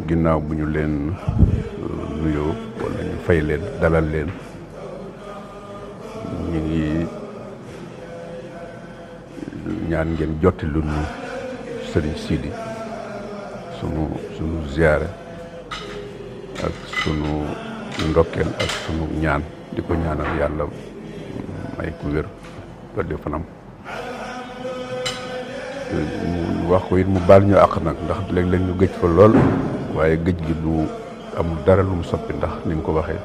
ginnaaw bu ñu leen nuyoo wala ñu fay leen dalal leen ñu ngi ñaan ngeen jotti lu nu sëriñ Sidi sunu ziyaare ak sunu ndokkeel ak sunu ñaan di ko ñaanal yàlla may ku wér dolli fanam mu wax ko it mu baal ñu àq nag ndax léeg-léeg ñu gëj fa lool waaye gëj gi du amul dara lu mu soppi ndax ni nga ko waxee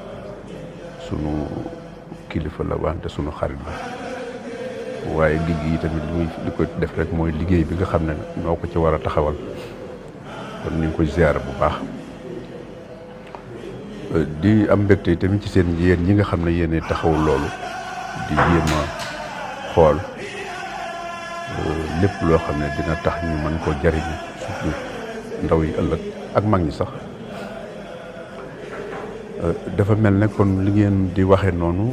sunu kilifa la wante sunu xarit la waaye gëj gi tamit li ko def rek mooy liggéey bi nga xam ne noo ko ci war a taxawal kon ñu ngi koy ziyaara bu baax di am mbégte tamit ci seen yéen ñi nga xam ne yéen taxaw loolu di jéem a xool lépp loo xam ne dina tax ñu mën koo jariñu surtout ndaw yi ëllëg ak mag ñi sax dafa mel ne kon li ngeen di waxee noonu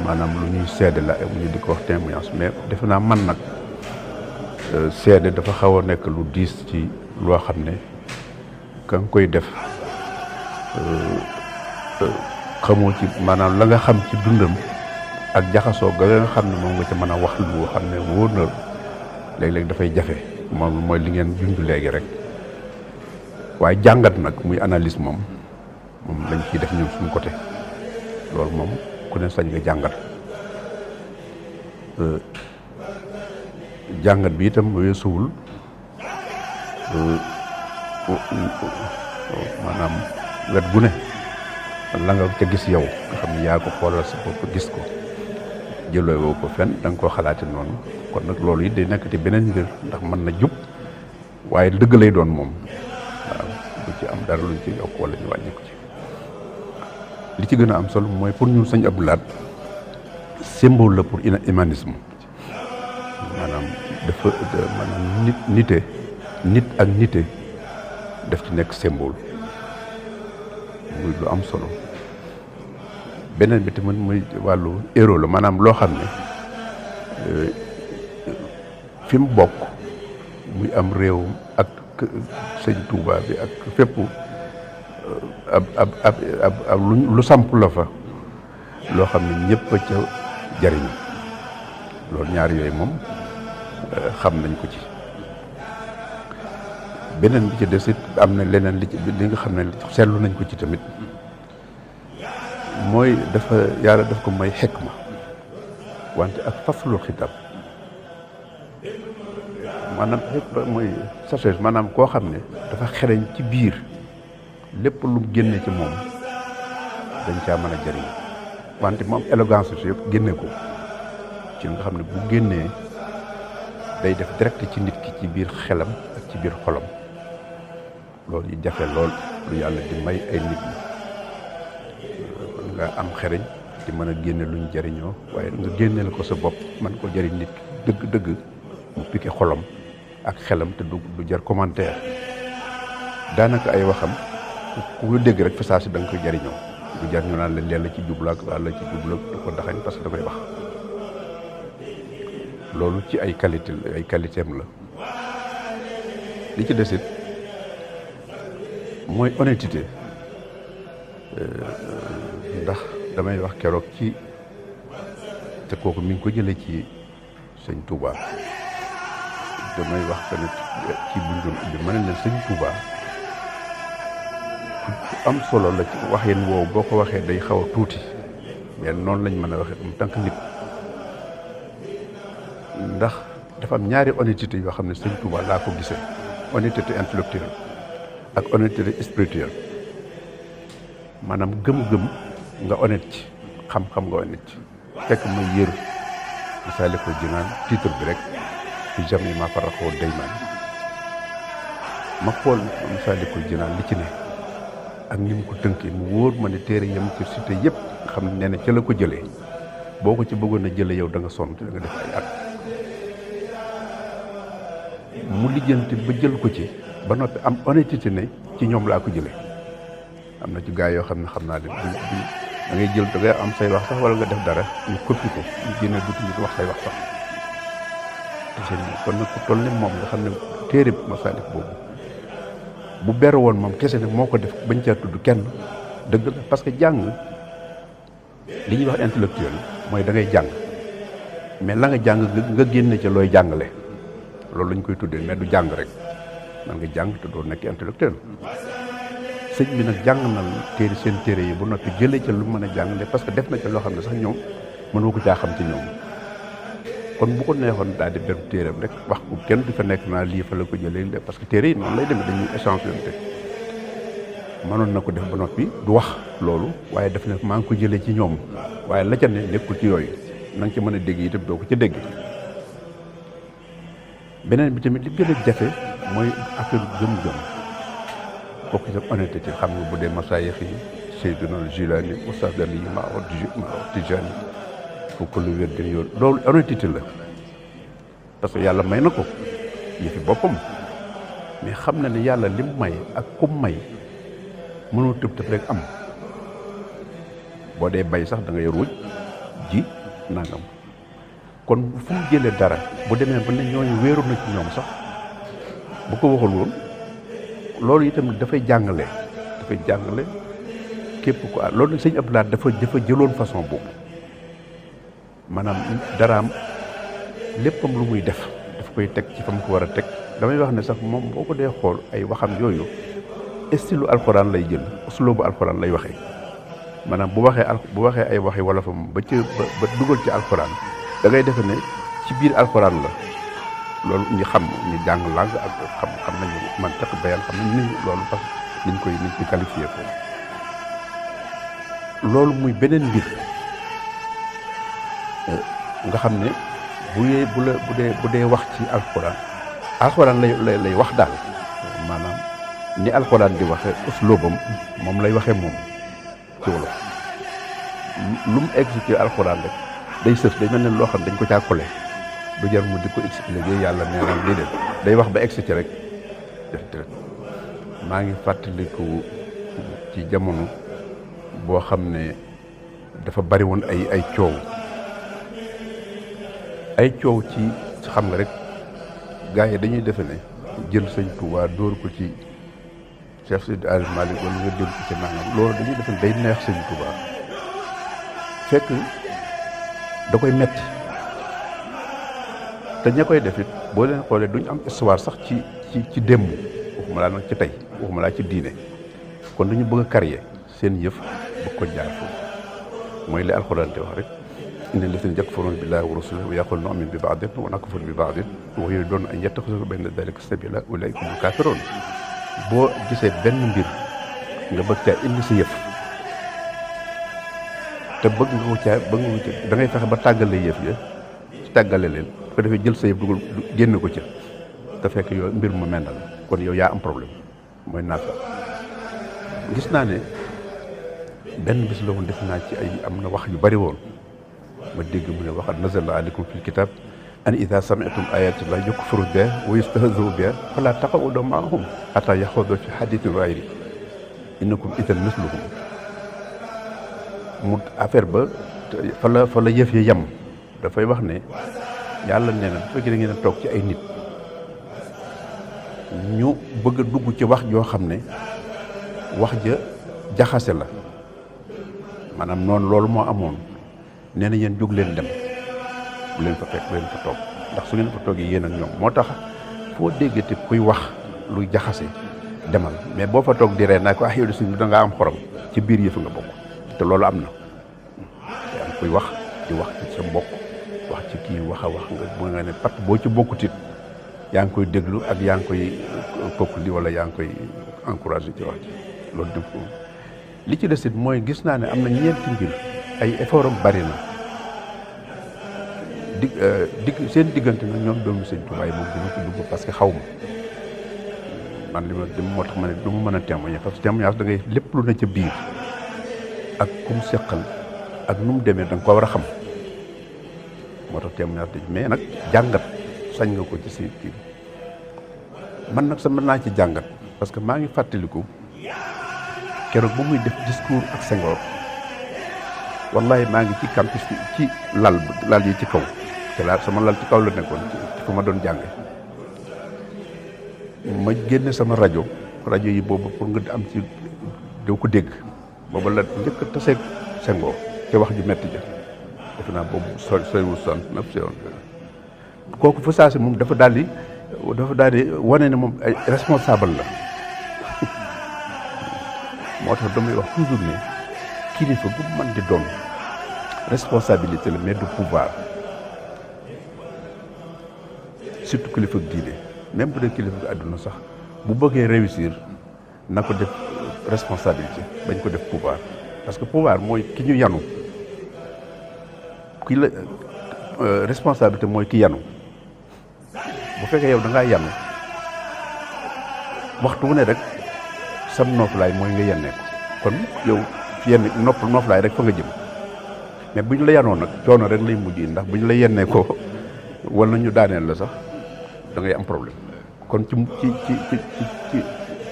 maanaam lu ñuy seede la ñu di ko wax témoignage mais defe naa man nag seede dafa xaw a nekk lu diis ci loo xam ne ka nga koy def xamoo ci maanaam la nga xam ci dundam ak jaxasoo ga nga xam ne moom nga ca mën a wax lu xam ne wóor na léeg-léeg dafay jafe moom mooy li ngeen junj léegi rek waaye jàngat nag muy analyse moom lañ ciy def ñun suñu côté loolu moom ku ne sañ nga jàngat jàngat bi itam weesuwul maanaam wet gu ne la nga ca gis yow nga xam ne yaa ko xoolal sa bopp gis ko jëloo woo ko fenn da nga koo xalaati noonu kon nag loolu it day nekk ci beneen mbir ndax mën na jub waaye dëgg lay doon moom waaw du ci am dara luñ ci yokk wala ñu wàññi ko ci li ci gën a am solo mooy pour ñun Sëñ Abdou Lahad symbole la pour humanisme maanaam dafa maanaam nit ak nite daf ci nekk symbole muy lu am solo beneen bi tamit muy wàllu héros la maanaam loo xam ne fi mu bokk muy am réew ak sëñ Touba bi ak fépp ab lu samp la fa loo xam ne ñëpp a ca jariñu loolu ñaar yooyu moom xam nañ ko ci beneen bi ci des it am na leneen li nga xam ne seetlu nañ ko ci tamit mooy yàlla daf ko may xikma wante ak faslul xitaab maanaam xikma mooy sagesse maanaam koo xam ne dafa xereñ ci biir lépp lu génne ci moom dañ caa mën a jëriñ wante moom élégance si yëpp génne ko ci nga xam ne bu génnee day def direct ci nit ki ci biir xelam ak ci biir xolam loolu yi jafe lool lu yàlla di may ay nit ñi nga am xereñ di mën a génne luñ jëriñoo waaye nga génneel ko sa bopp man ko jëriñ nit ki dëgg mu piqué xolam ak xelam te du jar commentaire daanaka ay waxam ku la dégg rek fa saa si da nga koy jëriñoo du jar ñu naan la leen la ci jublu ak walla ci jublu ak da ko daxañ parce que da koy wax loolu ci ay qualité am la li ci desit mooy honnêteté ndax damay wax keroog ci te kooku mi ngi ko jëlee ci sëñ Touba damay wax tamit ci buñ doon ubbi ma ne leen sëñ Touba am solo la ci waxeen woowu boo ko waxee day xaw a tuuti mais noonu lañ mën a waxee en tant que nit ndax dafa am ñaari honnêteté yoo xam ne sëñ Touba laa ko gisee honnêteté intellectuelle ak honnêteté spirituelle maanaam gëm-gëm nga honnête ci xam-xam nga honnête ci fekk muy yër Masaalikul Jinaan titre bi rek fi jami ma farraxoo daymaan ma xool Masaalikul Jinaan li ci ne ak ni mu ko tënkee mu wóor ma ne téere yam ci cité yëpp nga xam ne nee na ca la ko jëlee boo ko ci bëggoon a jëlee yow da nga sonn te da nga def ay at mu lijjanti ba jël ko ci ba noppi am honnêteté ne ci ñoom laa ko jëlee am na ci gars yoo xam ne xam naa leen da ngay jël da ngay am say wax sax wala nga def dara ñu copie ko ñu génne dutu ñu wax say wax sax te seen kon nag ku toll ne moom nga xam ne téere Masaalik boobu bu beru woon moom kese nag moo ko def bañ caa tudd kenn dëgg la parce que jàng li ñuy wax intellectuel mooy da ngay jàng mais la nga jàng nga génne ca looy jàngale loolu lañ koy tuddee mais du jàng rek man nga jàng te doo nekk intellectuel sëñ bi nag jàng na téere seen téere yi bu noppi jëlee ca lu mën a jàngale parce que def na ca loo xam ne sax ñoom mënoo ko caa xam ci ñoom kon bu ko neexoon daal di benn téeram rek wax ko kenn du fa nekk naa lii fa la ko jëlee parce que téere yi noonu lay demee dañuy échangeante mënoon na ko def ba noppi du wax loolu waaye def ne maa ngi ko jëlee ci ñoom waaye la ca ne nekkul ci yooyu na nga ci mën a dégg itam doo ko ca dégg. beneen bi tamit li gën a jafe mooy affaire gëm-gëm kooku itam honnêteté xam nga bu dee masaayix yi Seydina Jilaani Oustaz Ali ma Tijaani foofu ko lu wér dem yoon loolu honnêteté la parce que yàlla may na ko yëfi boppam mais xam na ne yàlla lim may ak kum may mënoo tëb tëb rek am boo dee bay sax da ngay ruuj ji nangam kon fu mu jëlee dara bu demee ba ne ñooñu wéeru na ci ñoom sax bu ko waxul woon loolu itam dafay jàngale képp ko loolu nag sëñ Abdoulaye dafa jëloon façon boobu maanaam daraam léppam lu muy def daf koy teg ci fa mu ko war a teg damay wax ne sax moom boo ko dee xool ay waxam yooyu style alxuraan lay jël usloobu alxuraan lay waxee maanaam bu waxee ay waxi wolofam ba dugal ci alxuraan da ngay defe ne ci biir alxuraan la loolu ñu jàng langue ak xam nañu man tax bayaan xam nañ ni loolu parce que niñ koy qualifié foofu loolu muy beneen mbir nga xam ne bu dee wax ci alxuraan lay wax daal maanaam ni alxuraan di waxe usloobam moom lay waxee moom ci wolof lu mu expliqué alxuraan rek day sëf day mel ne loo xam dañ ko caa collé du jar mu di ko expliqué yàlla nee na déedéet day wax ba expliqué rek def maa ngi fàttaliku ci jamono boo xam ne dafa bari woon ay coow ci xam nga rek gars yi dañuy defe ne jël sëñ Tuubaa dóor ko ci Cheikh Seydi Hadji Malick wala nga dóor ko ci nangam loolu dañuy defe ne day neex sëñ Tuubaa fekk da koy metti te ña koy def it boo leen xoolee duñ am histoire sax ci démb waxuma laa nag ci tey waxuma laa ci diine kon dañu bëgg a carrier seen yëf bëgg ko jaar foofu mooy li alxuraan te wax rek inna llaziina yakfuruuna billaahi wa rasuulihi wa yaquuluuna nu'minu bi ba'din wa nakfuru bi ba'din wa yuriiduuna an yattakhiduu bayna zaalika sabiilaa ulaa'ika humul kaafiruun boo gisee benn mbir nga bëgg caa indi sa yëf te bëgg nga ko da ngay fexe ba tàggale yëf ya tàggale leen ko defee jël sa yëf dugal génn ko ca te fekk yow mbir mu mel na la kon yow yaa am problème mooy naafa gis naa ne benn bis la woon def naa ci am na wax yu bari woon ma dégg mu ne waxat nazala aleykum fil kitab an ida sami'tum ayati llahi yukfaru biha wa yustahzau biha fala taq'udu ma'ahum hatta yaxuudu fi hadithin ghayri innakum idan misluhum mu affaire ba fa la yëf yi yem dafay wax ne yàlla nee na bu fekkee da ngeen a toog ci ay nit ñu bëgg a dugg ci wax joo xam ne wax ja jaxase la maanaam noonu loolu moo amoon nee na yéen jóg leen dem bu leen fa fekk bu leen fa toog ndax su ngeen fa toogee yéen ak ñoom moo tax foo déggati kuy wax luy jaxase demal mais boo fa toog di ree naa ko yow de suñ da ngaa am xorom ci biir yëf nga bokk te loolu am na te am kuy wax di wax ci sa mbokk wax ci kii wax a wax nga ne pat boo ci bokkutit yaa ngi koy déglu ak yaa ngi koy kokkuli wala yaa ngi koy encouragé ci wax ci loolu dëgg ko li ci desit mooy gis naa ne am na ñeenti mbir ay effort am bari na seen diggante nag ñoom doomu sëñ Tuubaa moom dina ci dugg parce que xaw ma man li ma moo tax ma ne du ma mën a témoigner parce que témoignage da ngay lépp lu ne ca biir ak ku mu seqal ak nu mu demee da nga ko war a xam moo tax témoignage dañ mais nag jàngat sañ nga ko ci si kii man nag sa mën naa ci jàngat parce que maa ngi fàttaliku keroog ba muy def discours ak Senghor wallahi maa ngi ci campus bi ci lal yi ci kaw te sama lal ci kaw la nekkoon ci fu ma doon jànge ma génne sama rajo rajo yi boobu pour nga am ci doo ko dégg boobu la njëkk a taseeg Senghor ci wax ju metti ja defe naa boobu soriwul 69 si kooku fa saa si moom dafa daal di wane ne moom ay responsable la moo tax damay wax toujours ne kilifa bu mën di doon responsabilité la mais du pouvoir surtout kilifa diine même bu dee kilifa àdduna sax bu bëggee réussir na ko def responsabilité bañ ko def pouvoir parce que pouvoir mooy ki ñu yanu ki la responsabilité mooy ki yanu bu fekkee yow da ngaa yanu waxtu wu ne rek sam nooflaay mooy nga yennee ko kon yow yenn nooflaay rek fa nga jëm mais bu ñu la yanoo nag coono rek lay mujj ndax bu ñu la yennee ko wala ñu daaneel la sax da ngay am problème kon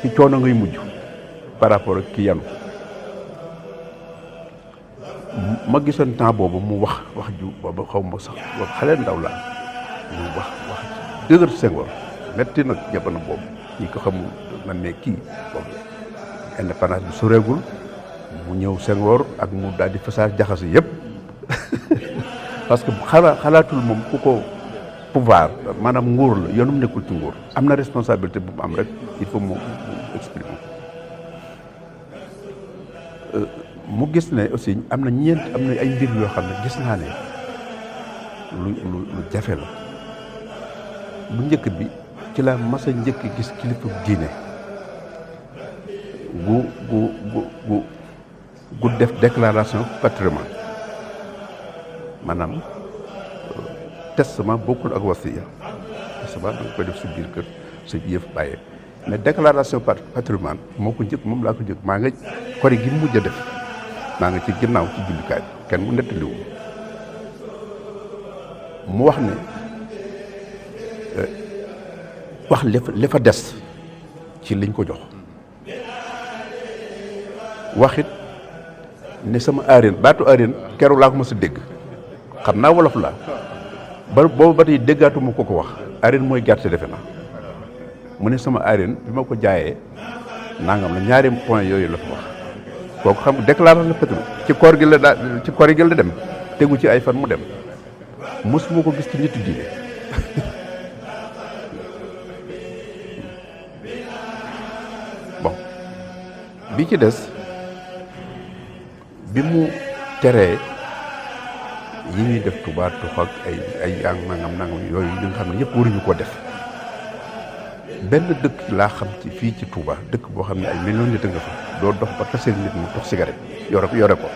ci coono ngay mujj par rapport ak ki yanu ma gisoon temps boobu mu wax ju boobu xaw ma sax xale ndaw la mu wax dëgër Senghor metti nag jamono boobu ñi ko xamul man ne kii boobu indépendance bi soreegul mu ñëw Senghor ak mu daal di fasaas jaxase yëpp parce que xalaatul moom ku ko pouvoir maanaam nguur la yoonum nekkul ci nguur am na responsabilité bu mu am rek il faut mu exprimer mu gis ne aussi am na ay mbir yoo xam ne gis naa ne lu jafe la bu njëkk bi ci la mas a njëkk gis kilifa diine gu def déclaration patrimoine maanaam testament bokkul ak wasiya testament da nga koy def si biir kër sa yëf bàyyee mais déclaration patrimoine moo ko njëkk moom laa ko njëkk maa nga kori gi mujj a def maa nga ci ginnaaw ci jullikaay kenn mu nettaliwu mu wax ne wax li fa des ci liñ ko jox waxit ne sama aareen baatu aareen keroog laa ko mës a dégg xam naa wolof laa ba boobu ba tey déggaatuma ko wax aareen mooy gerte defe na mu ne sama aareen bi ma ko jaayee nangam la ñaari point yooyu la fa wax kooku xam déclaration pétrole ci koor gi la ci koor gi la dem tegu ci ay fan mu dem mosuma ko gis ci nitu diine bon bi ci des bi mu teree yi ñuy def tubaab tux ak ay nangam yooyu yi nga xam ne yëpp waruñu ko def benn dëkk laa xam ci fii ci Touba dëkk boo xam ne ay millions nit a nga fa doo dox ba taseel nit mu tox cigarette yore ko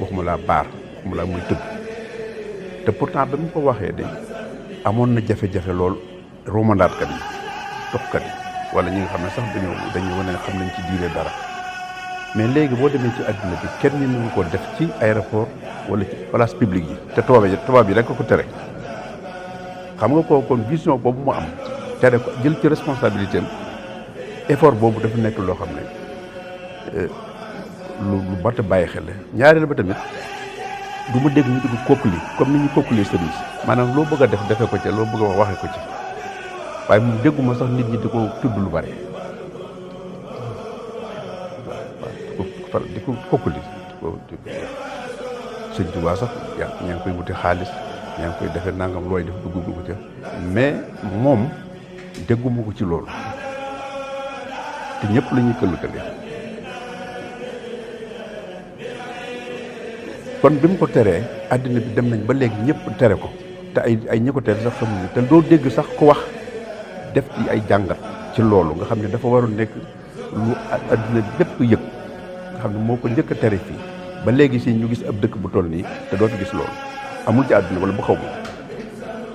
waxuma laa baar waxuma laa muy tëgg te pourtant ba mu ko waxee de amoon na jafe-jafe lool romandaatkat yi toxkat yi wala ñi nga xam ne sax dañu wane xam nañ ci diine dara mais léegi boo demee ci àdduna bi kenn ñu ngi ko def ci aéroport wala ci place publique yi te tubaab yi rek ko tere xam nga ko kon vision boobu mu am tere ko jël ci responsabilité am effort boobu dafa nekk loo xam ne lu bat a bàyyi xel la ñaareel ba tamit du ma dégg ñu di ko kokkali comme ni ñu kokkali sëriñ si maanaam loo bëgg a def defee ko ci loo bëgg a wax waxee ko ci waaye mu dégguma sax nit ñi di ko tudd lu bari waaw di ko kokkali sëñ Tuubaa sax ñaa ngi koy wuti xaalis ñaa ngi koy defee nangam looy def dugg ko ca mais moom dégguma ko ci loolu te ñëpp la ñuy këll-kële kon bi mu ko teree àddina bi dem nañ ba léegi ñëpp tere ko te ay ñi ko tere sax xamuñu te doo dégg sax ko wax def ci ay jàngat ci loolu nga xam ne dafa waroon nekk lu àddina bi bépp yëg nga xam ne moo ko njëkk a tere fii ba léegi si ñu gis ab dëkk bu toll nii te doo fi gis loolu amul ci àdduna wala bu xaw ma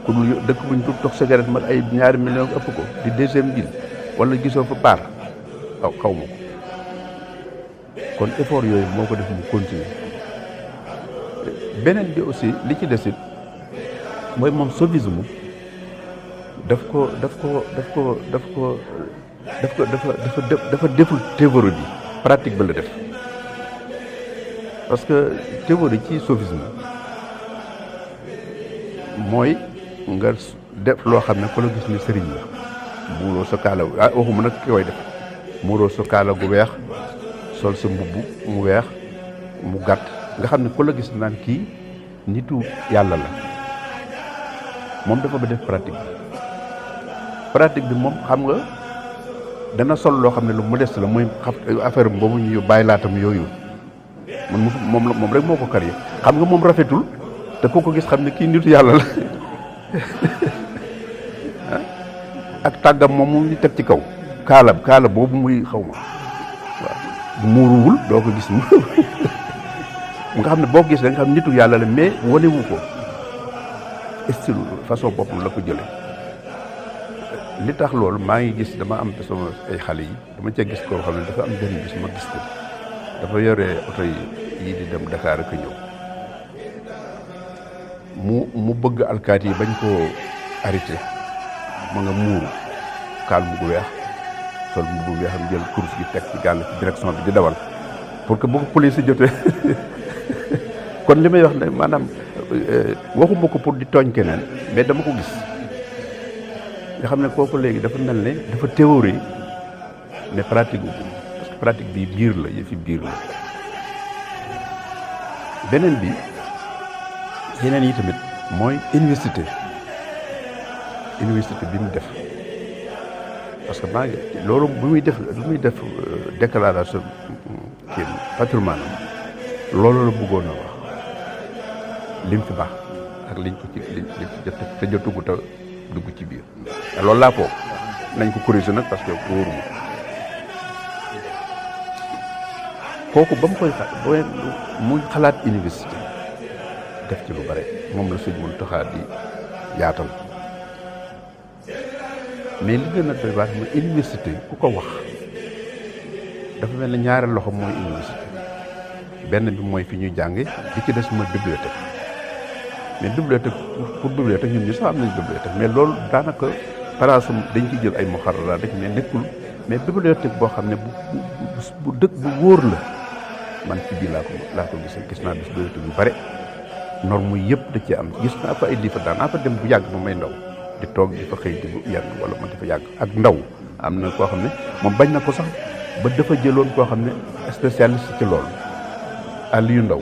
ku dul dëkk buñ du tox cigarette man ay ñaari millions ëpp ko di deuxième ville wala gisoo fa baar xaw ma ko kon effort yooyu moo ko def mu continuer beneen bi aussi li ci desit mooy moom soufisme dafa deful théorie bi pratique ba la def parce que théorie ci soufisme mooy nga def loo xam ne ku la gis ni sëriñ la buuloo sa kaala waxuma nag ki koy def muuroo sa kaala gu weex sol sa mbubb mu weex mu gàtt nga xam ne ku la gis naan kii nitu yàlla la moom dafa ba def pratique bi moom xam nga dana sol loo xam ne lu modeste la muy affaire boobu ñu bàyyi laatam yooyu moom rek moo ko kar yi xam nga moom rafetul te ku ko gis xam ne kii nitu yàlla la ak tàggam moom mu ñu teg ci kaw kaala boobu muy xaw ma waaw muuruwul doo ko gis mu nga xam ne boo ko gis da nga xam nitu yàlla la mais wanewu ko style façon boppam la ko jële li tax loolu maa ngi gis dama am sama ay xale yi dama cee gis koo xam ne dafa am benn bis ma gis ko dafa yore oto yi di dem Dakar ak ñëw mu bëgg alkaati yi bañ koo arrêté ma nga muuru kaal bu weex sol bu weexam jël course gi teg ci gàll ci direction bi di dawal pour que bu ko police jotee kon li may wax ne maanaam waxuma ko pour di tooñ keneen mais dama ko gis nga xam ne kooku léegi dafa mel ne dafa théorie mais pratique gu parce que pratique bi biir la yëfi biir la beneen bi yeneen yi tamit mooy université bi mu def parce que maa ngi loolu bu muy def déclaration kii patrimoine loolu la bëggoon a wax lim fi baax ak liñ ko ci liñ ci jot te jotugu ta dugg ci biir te loolu laa foog nañ ko corriger nag parce que wóoruma kooku ba mu koy muy xalaat université def ci lu bare moom la Sëñ Muntaxa di yaatal mais li gën a doy waar mooy université ku ko wax dafa mel ne ñaari loxo mooy université benn bi mooy fi ñuy jànge li ci des mooy bibliothèque mais bibliothèque pour bibliothèque ñun ñu sax am nañ bibliothèque mais loolu daanaka palaasam dañ ciy jël ay muxarrara rek mais nekkul mais bibliothèque boo xam ne bu dëkk bu wóor la man ci biir laa ko gisee gis naa bibliothèque yu bare norme yëpp da cee am gis naa fa ay livre daan naa fa dem bu yàgg ba may ndaw di toog di fa xëy di bu yàgg wala ma di fa yàgg ak ndaw am na koo xam ne moom bañ na ko sax ba dafa jëloon koo xam ne spécialiste ci loolu Aliou Ndaw